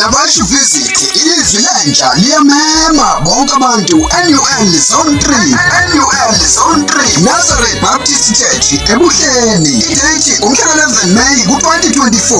Nabashu visit izwi lentsha liyamema bonke abantu NUL Zone 3 NUL Zone 3 Nazareth Baptist Church eBuhleni. Idate umhla 11 May ku-2024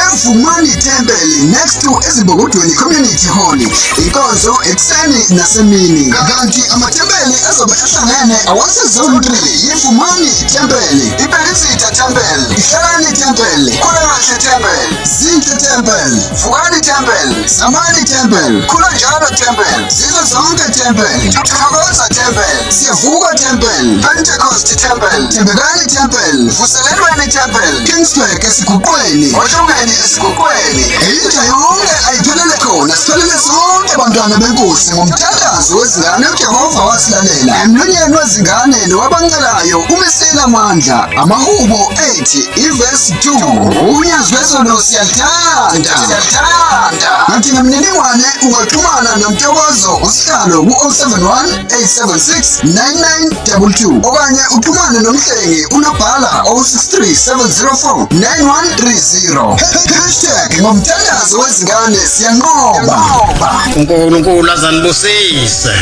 eVumani Temple next to Ezimbokudweni Community Hall. Inkonzo ekuseni nasemini. Kanti amathempeli azobe ehlangene awase-Zone 3 yiVumani Temple, iBelisitha Temple, Ihlalani Temple, Khulakahle Temple, Zinhle Temple, Vukani Temple, Zamani Temple, Khula Njalo Temple, Zizwe Zonke Temple, Thokoza Temple, Siyavuka Temple, Pentecost Temple, Thembekani Temple, Vuselelweni Temple, Kingsburg esiguqweni, Ohlongeni esiguqweni. Intsha yonke ayiphelele khona, siphelele sonke bantwana benkosi ngomthandazo wezingane uJehova wasilalela. Emlonyeni wezingane nowabancelayo umisile amandla. Amahubo 8 ivesi 2. Unyazi lwezulu siyalithanda, siyalithanda. Kanti ngemininingwane ungaxhumana noNtokozo usihlalo ku-071 876 9922 okanye uxhumane nomhlengi unobhala 063 704 9130. Hashtag ngomthandazo wezingane siyanqoba. uNkulunkulu azanibusise.